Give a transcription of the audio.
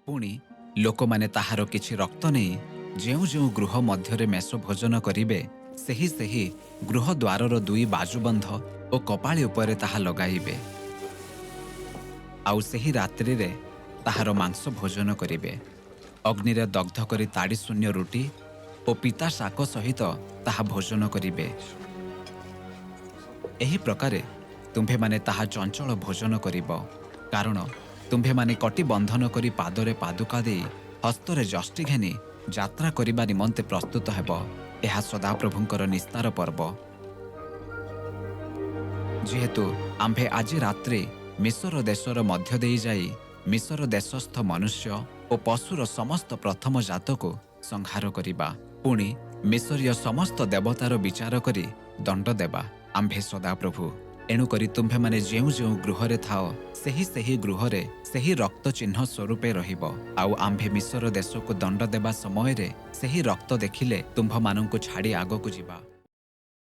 ପୁଣି, ଲୋକମାନେ ତାହାର କିଛି ରକ୍ତ ନେଇ ଯେଉଁ ଯେଉଁ ଗୃହ ମଧ୍ୟରେ ମେଷ ଭୋଜନ କରିବେ, ସେହି ସେହି ଗୃହ ଦ୍ୱାରର ଦୁଇ ବାଜୁବନ୍ଧ ଓ କପାଳି ଉପରେ ତାହା ଲଗାଇବେ। ଆଉ ସେହି ରାତ୍ରିରେ ତାହାର ମାଂସ ଭୋଜନ କରିବେ। ଅଗ୍ନିରେ ଦଗ୍ଧ କରି ତାଡ଼ି ଶୂନ୍ୟ ରୁଟି ଓ ପିତା ଶାକ ସହିତ ତାହା ଭୋଜନ କରିବେ। ଏହି ପ୍ରକାରେ ତୁମ୍ଭେମାନେ ତାହା ଚଞ୍ଚଳ ଭୋଜନ କରିବ, କାରଣ ତୁମ୍ଭେମାନେ କଟି ବନ୍ଧନ କରି ପାଦରେ ପାଦୁକା ଦେଇ ହସ୍ତରେ ଯଷ୍ଟି ଘେନି ଯାତ୍ରା କରିବା ନିମନ୍ତେ ପ୍ରସ୍ତୁତ ହେବ। ଏହା ସଦାପ୍ରଭୁଙ୍କର ନିସ୍ତାର ପର୍ବ। ଯେହେତୁ ଆମ୍ଭେ ଆଜି ରାତ୍ରି ମିଶର ଦେଶର ମଧ୍ୟ ଦେଇ ଯାଇ ମିଶର ଦେଶସ୍ଥ ମନୁଷ୍ୟ ଓ ପଶୁର ସମସ୍ତ ପ୍ରଥମ ଜାତକୁ ସଂହାର କରିବା। ପୁଣି, ମିଶରୀୟ ସମସ୍ତ ଦେବତାର ବିଚାର କରି ଦଣ୍ଡ ଦେବା। ଆମ୍ଭେ ସଦାପ୍ରଭୁ। ଏଣୁକରି ତୁମ୍ଭେମାନେ ଯେଉଁ ଯେଉଁ ଗୃହରେ ଥାଅ, ସେହି ସେହି ଗୃହରେ ସେହି ରକ୍ତ ଚିହ୍ନ ସ୍ୱରୂପେ ରହିବ। ଆଉ ଆମ୍ଭେ ମିଶର ଦେଶକୁ ଦଣ୍ଡ ଦେବା ସମୟରେ ସେହି ରକ୍ତ ଦେଖିଲେ ତୁମ୍ଭମାନଙ୍କୁ ଛାଡ଼ି ଆଗକୁ ଯିବା।